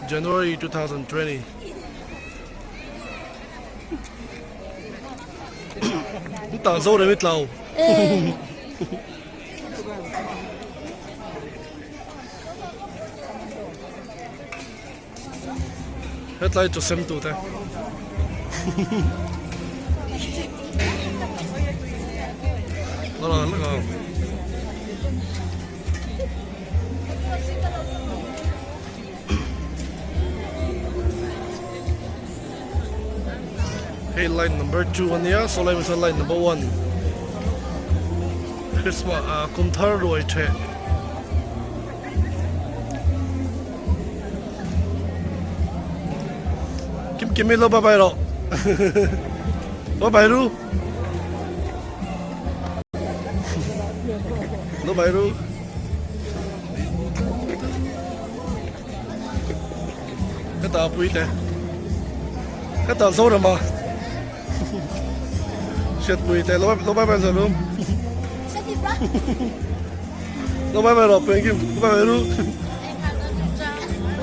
January 2020. Ta zo remi tlau. Hetlai chu sem tu te. Đó là nó còn Hei line number 2 ania saw lai hmun line number 1 Christmas ah kum thar ruai theh Kim kim i lo bye bye rawh Bye bye ru Lo bye ru Ka ta pui te Ka ta Zorama Hriat pui te lo lo bye bye ru Lo bye bye rawh peng kim lo bye bye ru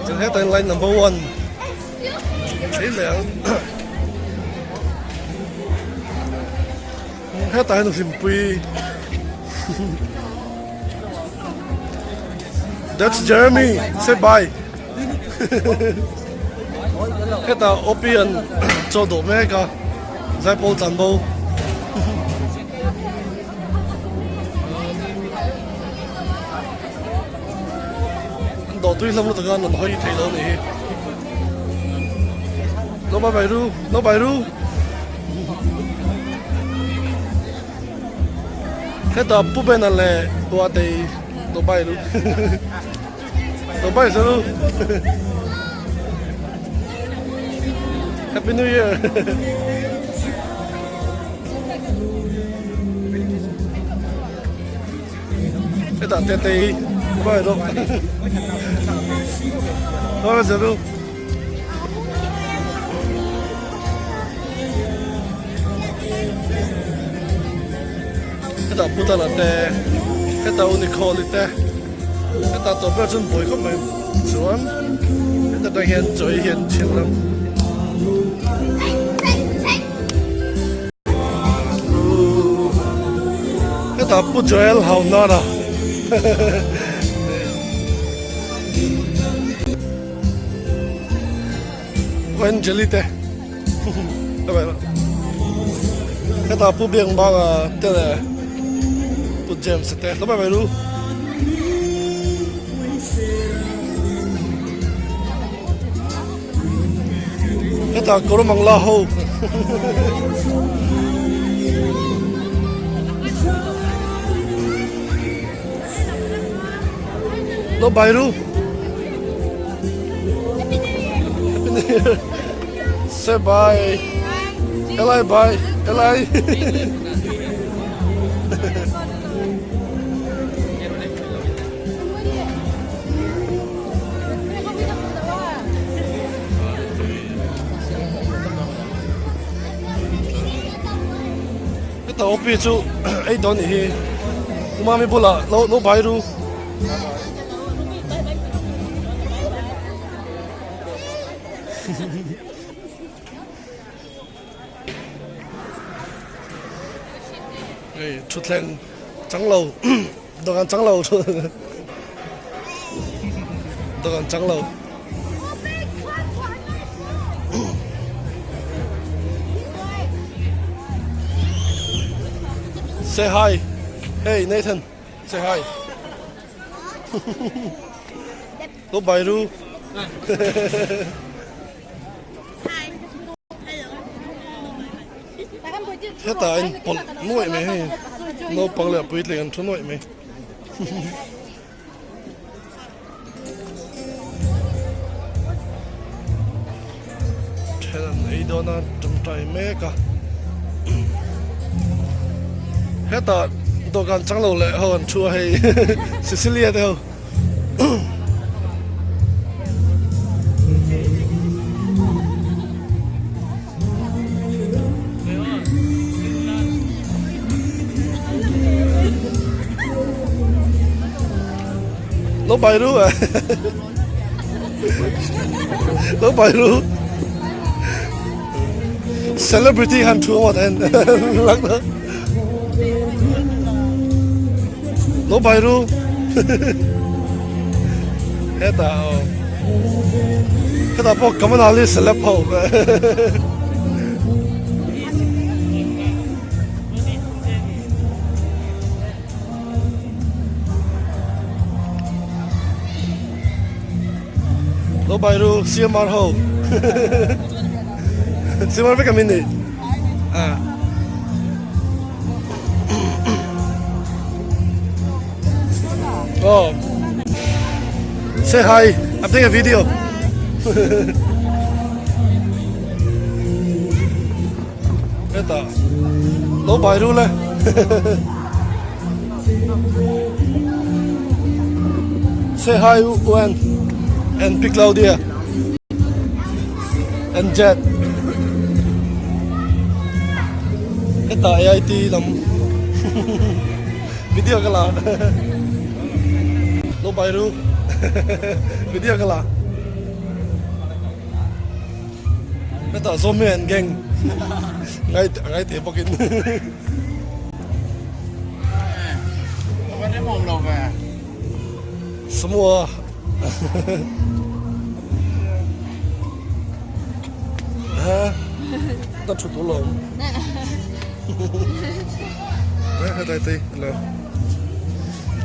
Chuan hetah line number 1 Thei leh ang Hetah hian hlimpui That's Jeremy say bye Hetah Opi an chaw dawh mek a Zaipawl tlan bo An dawh tui hlawm lutuk a an rawn hawi thei lo a nih hi Lo bye bye ru lo bye ru Hetah Pu Bena leh Uatei lo bye ru Lo bye sa ru Happy New Year Hetah Tetei lo bye ru Lo bye sa ru. Hetah Putana te hetah Unikhawli te hetah tawp ber chuan buai khawp mai chuan heta tang hian chaw hi an thian lam hetah Pu Joel Haunara Angeli te hetah pu biak banga te leh pu James te hlawm em em hetah kawr mangla ho Lo bai ru. Happy New Year. Say bye. Eli bye. Eli. Heta OP chu ei dawn nih hi Umami bulah lo lo bai ru. Hei thutthleng chang lo dawhkan chang lo dawhkan chang lo. Say hi. Hey Nathan, say hi. Lo bai ru. Hetah in pawlh nuaih mai hei naupang leh puitling an thu nuaih mai. Then an ei dawn a tawngtai mek a hetah dawhkan chang lo leh ho an thu a hei Cecilia te ho. Lo bai ru a. Lo bai ru. Celebrity han thu ngawt en. Lo bai ru. Heta aw. Heta pawh Kamanali celeb ho. Lo bai ru CMR ho. CMR vek amin ni. Ah. Oh. Say hi. I'm taking a video. Hetah lo bai ru le. Say hi Wen and Pi Claudia and Jet. Hetah AIT lam video ka la. Lo bai ru video ka la. Hetah zawm hi an gang ngai ngai teh bawkin. Semua ha ta thu tu lawm. Hetai tei lo.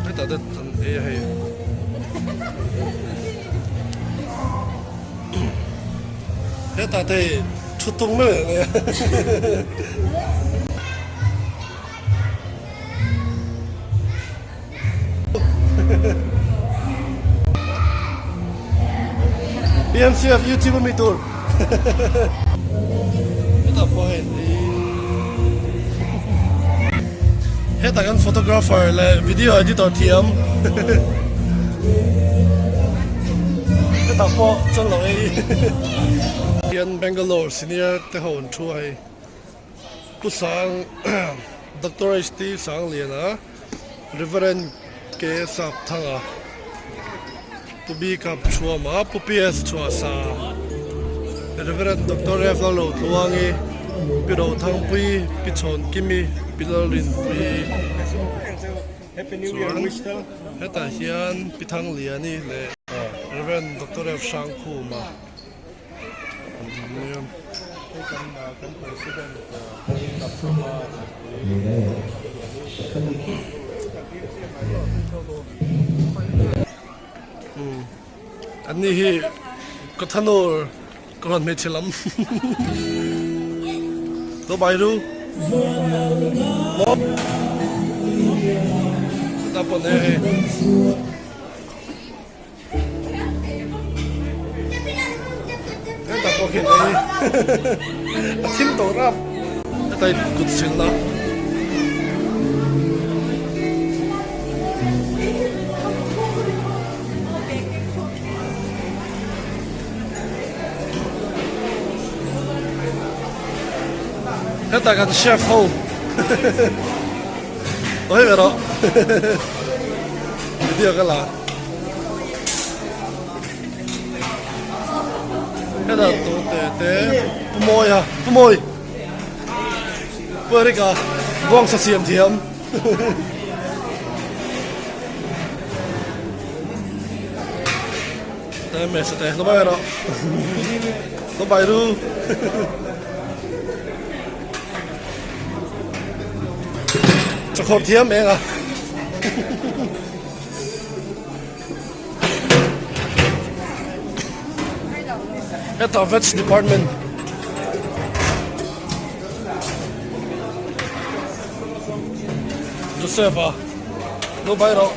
Hetah te an ei a hei. Hetah te thu tung mai mai a. BMCF YouTube ami tur. Hetah pawh hei Hetah kan photographer leh video editor thiam. Hetah pawh chuan lo ei. Hian Bangalore senior te ho an thu a hei. Pu Sang Doctor HT Sangliana Reverend K Sapthanga Pu B Kap Thuama Pu PS Chhuahsa Reverend Doctor F Lalo Tluangi Pi Rothangpui Pi Chhawnkimi Pi Lalrinpui chuan hetah hian Pi Thangliani leh Reverend Doctor F Hrangkhuma An ni hi Kothanur ka rawn hmeichhe lam Lo bai ru Maw Chutah pawh nei hei. Hetah pawh khian ei a thim tawh rap heta in kut silna hetah kan chef ho Oi ve rawh video ka la. Hetah tu te te Pu Mawia Pu Mawi Pu Eric-a buangsa siam thiam Te mesa te lo bai rawh lo bai ru Chawkhawr thiam eng a. Hetah veg department Joseph a lo bai rawh.